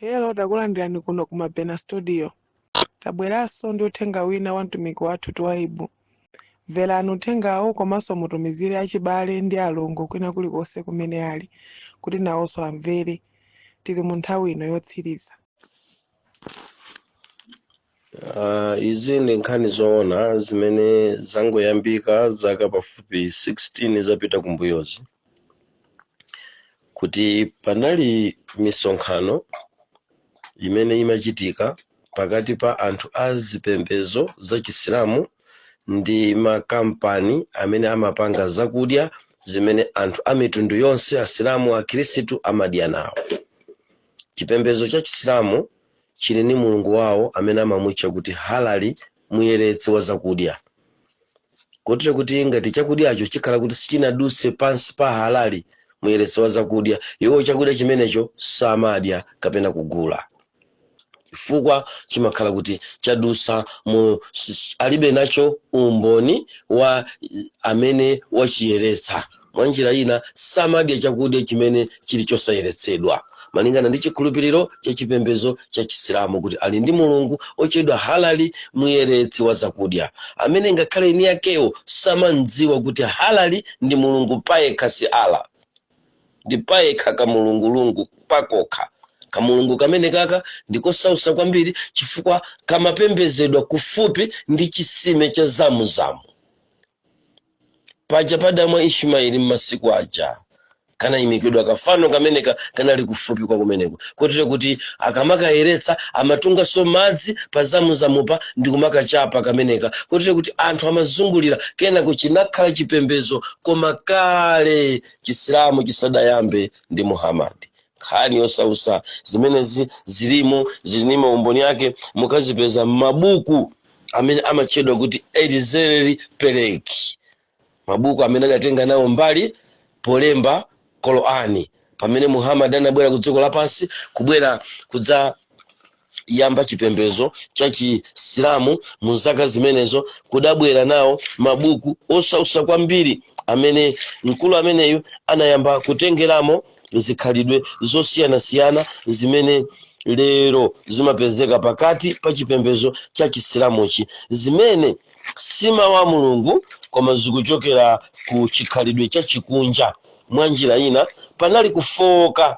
Hello, takulandirani kuno ku Mabena Studio. Tabweranso ndi uthenga wina wa mtumiki wathu Twaibu. Mverani uthengawo komanso mutumizire achibale ndi alongo kwina kulikonse kumene ali kuti nawonso amvere. Tili mu nthawi ino yotsiriza. Izi ndi nkhani zoona zimene zangoyambika zaka pafupi 16 zapita kumbuyozi, kuti panali misonkhano imene imachitika pakati pa anthu a zipembedzo za Chisilamu ndi makampani amene amapanga zakudya zimene anthu a mitundu yonse, Asilamu, Akhristu, amadya nawo. Chipembedzo cha Chisilamu chili ndi mulungu wawo amene amamutcha kuti Halali, muyeretsi wa zakudya, kotero kuti ngati chakudyacho chikhala kuti sichinadutse pansi pa Halali, muyeretsi wa zakudya, iwo chakudya chimenecho samadya kapena kugula, chifukwa chimakhala kuti chadutsa mu alibe nacho umboni wa amene wachiyeretsa. Mwa njira ina, samadya chakudya chimene chili chosayeretsedwa, malingana ndi chikhulupiriro cha chipembedzo cha Chisilamu, kuti ali ndi mulungu ochedwa Halali, muyeretsi wa zakudya, amene ngakhale eni akewo samandziwa kuti Halali ndi mulungu payekha, si Allah, ndi payekha kamulungulungu pakokha. Kamulungu kamene kaka ndikosausa kwambiri, chifukwa kamapembedzedwa kufupi ndi chisime cha Zamuzamu paja padamwa Ismaeli m'masiku aja. Kanayimikidwa kafano kameneka, kanali kufupi kwa kumeneko, kotero kuti akamakayeretsa amatunganso madzi pa Zamuzamupa ndi kumakachapa kameneka, kotero kuti anthu amazungulira. Kenako chinakhala chipembedzo, koma kale Chisilamu chisadayambe ndi Muhammad. Nkhani yosausa zimenezi zilimo, zili ndi maumboni ake, mukazipeza m'mabuku amene amatchedwa kuti Elizeri Peleki, mabuku amene adatenga nawo mbali polemba Korani pamene Muhammad anabwera ku dziko lapansi kubwera kudzayamba chipembedzo cha Chisilamu. Mu zaka zimenezo kudabwera nawo mabuku osausa kwambiri amene mkulu ameneyu anayamba kutengeramo zikhalidwe zosiyanasiyana zimene lero zimapezeka pakati pa chipembedzo cha Chisilamuchi, zimene si mawu a Mulungu koma zikuchokera ku chikhalidwe cha chikunja. Mwa njira ina, panali kufowoka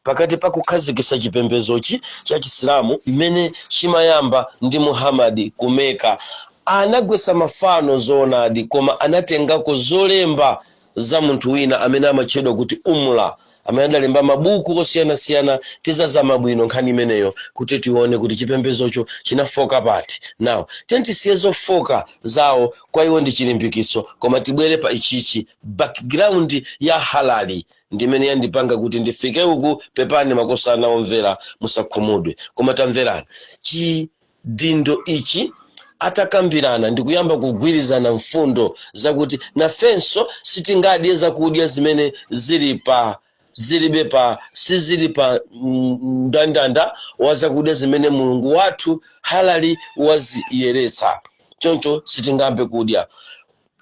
pakati pa kukhazikitsa chipembedzochi cha Chisilamu mmene chimayamba ndi Muhammad ku Mecca. Anagwetsa mafano zoonadi, koma anatengako zolemba za munthu wina amene amatchedwa kuti Umra, amene adalemba mabuku osiyanasiyana. Tizazama bwino nkhani imeneyo kuti tione kuti chipembedzocho chinafoka pati. Now, tiyeni zofoka zawo kwa iwo ndi chilimbikitso, koma tibwere pa ichichi, background ya Halali ndimene yandipanga kuti ndifike uku. Pepani makosana omvera, musakhumudwe, koma tamverani chidindo ichi. Atakambirana ndikuyamba kugwirizana mfundo zakuti nafenso sitingadye zakudya zimene zili pa zilibe pa sizili pa mndandanda wa zakudya zimene mulungu wathu Halali waziyeretsa, choncho sitingambe kudya.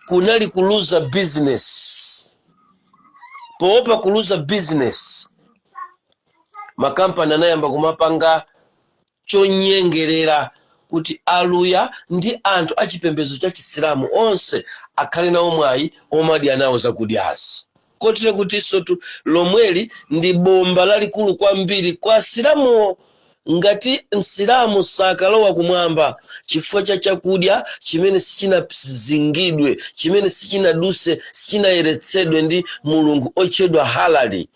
Kunali kuluza business. Poopa kuluza business, makampani anayamba kumapanga chonyengerera kuti aluya ndi anthu achipembedzo cha Chisilamu onse akhale nawo mwayi omadya nawo zakudyazi, kotero kuti sotu lomweli ndi bomba lalikulu kwambiri kwa Asilamuwo. Ngati Msilamu sakalowa kumwamba chifukwa cha chakudya chimene sichinazingidwe, chimene sichinaduse, sichinayeretsedwe ndi mulungu otchedwa Halali,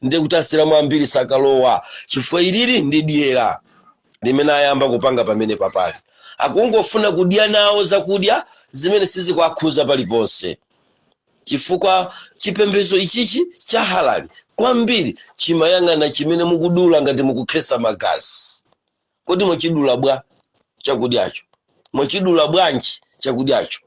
ndiye kuti Asilamu ambiri sakalowa, chifukwa ilili ndi dyera limene ayamba kupanga pamene papali. Akungofuna kudya nawo zakudya zimene sizikuakhuza paliponse, chifukwa chipembedzo ichichi cha Halali kwambiri chimayang'ana chimene mukudula. Ngati mukukhesa magazi, kodi mwachidula bwa chakudyacho? Mwachidula bwanji chakudyacho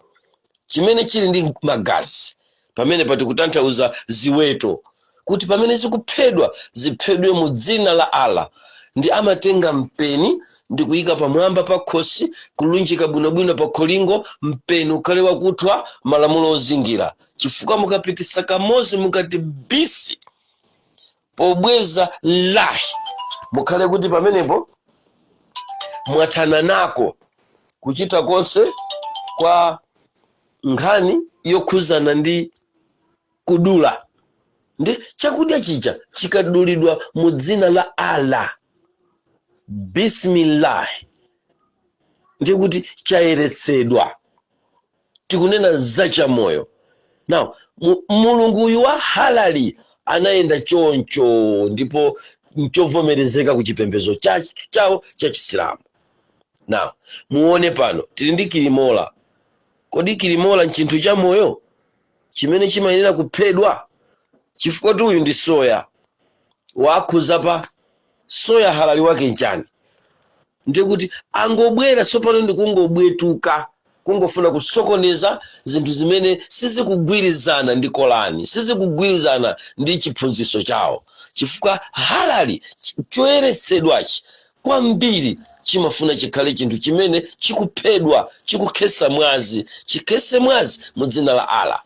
chimene chili ndi magazi? Pamene pati kutanthauza ziweto, kuti pamene zikuphedwa ziphedwe mu dzina la Allah, ndi amatenga mpeni ndi kuyika pamwamba pa khosi, kulunjika bwinobwino pa kholingo, mpeni ukhale wakuthwa, malamulo ozingira, chifukwa mukapitisa kamozi, mukati bisi, pobweza lahi. Mukhale kuti pamenepo mwathana nako kuchita konse kwa nkhani yokhuzana ndi kudula. Ndi chakudya chija chikadulidwa mu dzina la Allah, bismillah, ndiye kuti chayeretsedwa. Tikunena zachamoyo. Now, mulungu uyu wa halali anayenda choncho ndipo nchovomerezeka ku chipembedzo chawo cha Chisilamu. Now muone pano tili ndi kilimola. Kodi kilimola nchinthu cha moyo chimene chimayenera kuphedwa? Chifukwa kuti uyu ndi soya, wakhuza pa soya, halali wake nchani? Ndiye kuti angobwera tsopano ndi kungobwetuka, kungofuna kusokoneza zinthu zimene sizikugwirizana ndi Korani, sizikugwirizana ndi chiphunzitso chawo, chifukwa halali, choyeretsedwachi kwambiri, chimafuna chikhale chinthu chimene chikuphedwa, chikukhesa mwazi, chikhese mwazi mu dzina la Allah.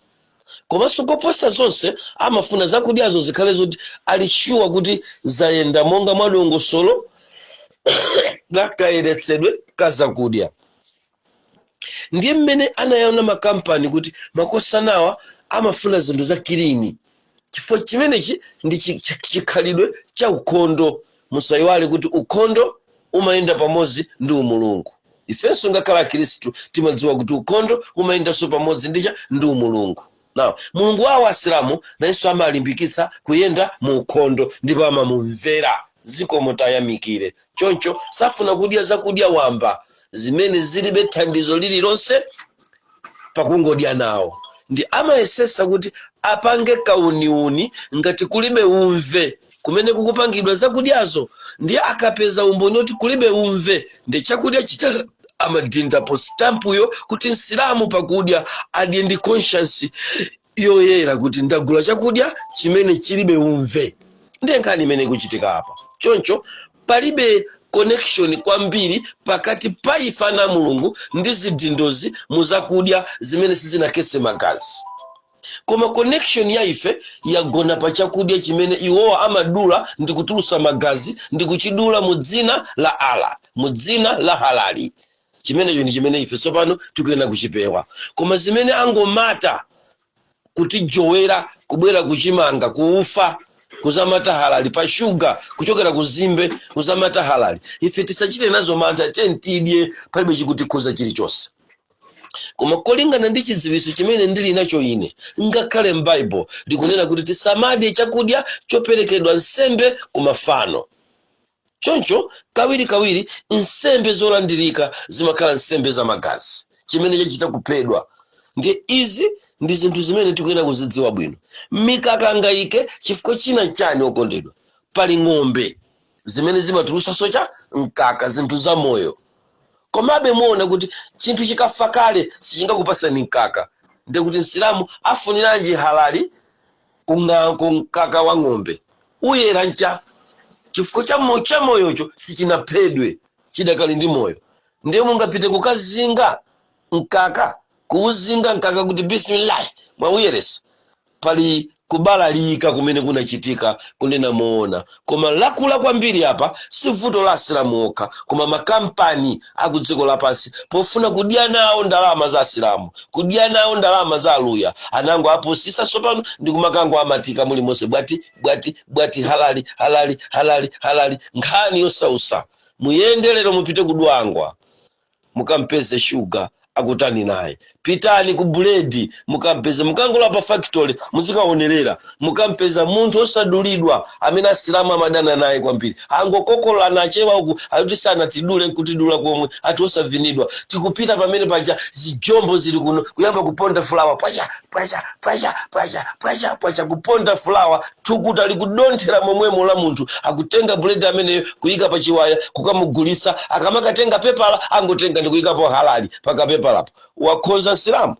Komanso koposa zonse, amafuna zakudyazo zikhale zoti ali sure kuti zayenda monga mwadongosolo la kayeretsedwe ka zakudya. Ndiye mmene anayona makampani kuti makosanawa amafuna zinthu za clean, chifukwa chimenechi ndi chikhalidwe cha ukhondo. Musayiwale kuti ukhondo umayenda pamodzi ndi umulungu. Ifenso ngakhala Akhristu timadziwa kuti ukhondo umayendanso pamodzi ndi umulungu. Now, Mulungu wawo Asilamu nayenso amalimbikitsa kuyenda mu ukhondo ndipo amamumvera, zikomo tayamikire. Choncho safuna kudya zakudya wamba zimene zilibe thandizo lililonse pakungodya nawo. Ndi amayesesa kuti apange kauniuni ngati kulibe umve kumene kukupangidwa zakudyazo. Ndiye akapeza umboni kuti kulibe umve, ndi chakudya chija amadindapo stampuyo kuti Msilamu pakudya adye ndi conscience yoyera kuti ndagula chakudya chimene chilibe umve. Ndiye nkhani imene ikuchitika apa. Choncho palibe connection kwambiri pakati pa ife ana Mulungu ndi zidindozi muzakudya zimene sizinakhetse magazi, koma connection ya ife yagona pa chakudya chimene iwowa amadula ndi kutulusa magazi ndi kuchidula mu dzina la Allah, mu dzina la halali. Chimenecho ndi chimene ife tsopano tikuyenera kuchipewa. Koma zimene angomata kutijowera, kubwera kuchimanga, kuufa, kuzamata halali, pa shuga kuchokera kuzimbe kuzamata halali, ife tisachite nazo mantha. Tidye, palibe chikutikhuza chilichonse. Koma kolingana ndi chidziwitso chimene ndili nacho ine, ngakhale m'Baibulo likunena kuti tisamadye chakudya choperekedwa nsembe ku mafano. Choncho kawirikawiri nsembe zolandirika zimakhala nsembe zamagazi, chimene chachita kuphedwa. Ndiye izi ndi zinthu zimene tikuyenera kuzidziwa bwino. Mikaka angayike chifukwa china chani, okondedwa? Pali ng'ombe zimene zimatulusanso cha mkaka, zinthu za moyo. Komabe muona kuti chinthu chikafa kale sichingakupasani mkaka. Ndiye kuti Msilamu afuniranji halali ku mkaka wa ng'ombe? Uyera ncha chifukwa cha moyocho sichinaphedwe, chidakali ndi moyo. Ndiye mungapite kukazinga mkaka, kuuzinga mkaka kuti bismillah, mwauyeresa? Pali kubalalika kumene kunachitika, kunena moona. Koma lakula kwambiri apa si vuto la Asilamu okha, koma makampani aku dziko lapansi, pofuna kudya nawo ndalama za Asilamu, kudya nawo ndalama za Aluya, anango apusisa. Tsopano ndi kumakango amatika mulimonse, bwati bwati bwati, halali, halali, halali, halali. Nkhani yosausa. Muyende lero, mupite kudwangwa, mukampeze shuga akutani naye. Pitani ku buledi, mukampeze. Mukangola pa factory, muzikaonerera, mukampeza munthu osadulidwa amene Asilamu amadana naye kwambiri. Angokokolana achewa uku, akuti sanatidule nkutidula komwe, ati osavinidwa. Tikupita pamene paja, zijombo zili kuno kuyamba kuponda fulawa, pwacha pwacha pwacha pwacha pwacha pwacha, kuponda fulawa, thukuta likudonthera momwemo la munthu. Akutenga buledi ameneyo kuyika pa chiwaya kukamugulitsa. Akamakatenga pepala, angotenga ndi kuyikapo halali pakapepalapo. Wakhoza Silamu?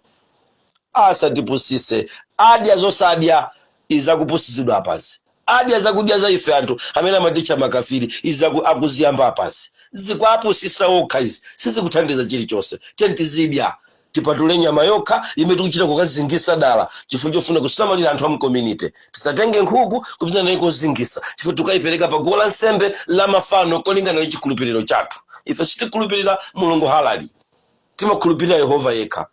Asatipusise. Adya zosadya, izakupusitsidwa apazi. Adya zakudya za ife anthu amene amatitcha makafiri, izaku akuziyamba apazi, zikuapusisa okha. Izi sizikuthandiza chilichonse. Tiyeni tizidya. Tipatule nyama yokha imene tikuchita kukazingisa dala chifukwa chofuna kusamalira anthu a mcommunity. Tisatenge nkhuku kupita nayo kozingisa chifukwa tikayipereka pa guwa lansembe la mafano kolingana ndi chikhulupiriro chathu. Ife sitikhulupirira mulungu halali, timakhulupirira Yehova yekha.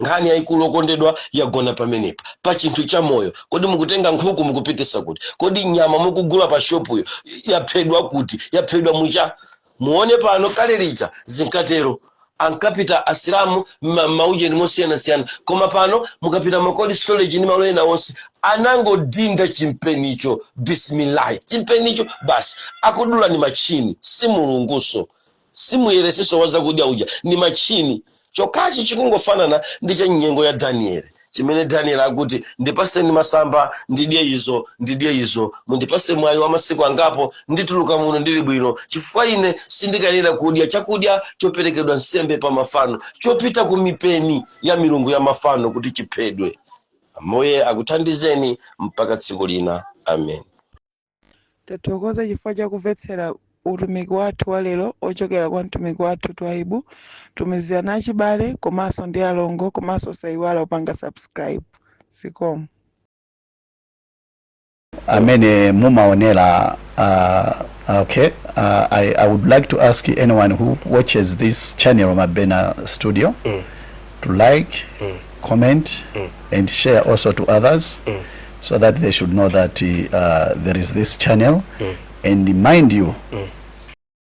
Nkhani yayikulu, okondedwa, yagona pamenepa, pa chinthu cha moyo. Kodi mukutenga nkhuku mukupitisa kuti? Kodi nyama mukugula pa shopuyo yaphedwa kuti? Yaphedwa mucha? Muone pano, kale lija zinkatero, ankapita Asilamu maujeni mosiyanasiyana, koma pano mukapita ma cold storage ndi malo ena onse, anangodinda chimpenicho, bismillahi, chimpenicho basi, akudula ni machini. Si Mulunguso, simuyereseso wa zakudya uja, ni machini. Chokhachi chikungofanana ndi cha nyengo ya Danieli, chimene Daniel akuti, "Ndipaseni masamba ndidye izo, ndidye izo, mundipase mwayi wa masiku angapo, ndituluka muno ndili bwino, chifukwa ine sindikanena kudya chakudya choperekedwa nsembe pa mafano, chopita ku mipeni ya milungu ya mafano kuti chiphedwe." Ambuye akuthandizeni mpaka tsiku lina. Amen. Tathokoza chifukwa chakumvetsera utumiki wathu wa lero ochokera kwa mtumiki wathu Twaibu. Tumizirana achibale komanso ndi alongo, komanso sayiwala kupanga subscribe. Zikomo. Amene mumaonera, okay, I would like to ask anyone who watches this channel, Mabena Studio, to like, comment and share also to others so that they should know that there is this channel. And mind you,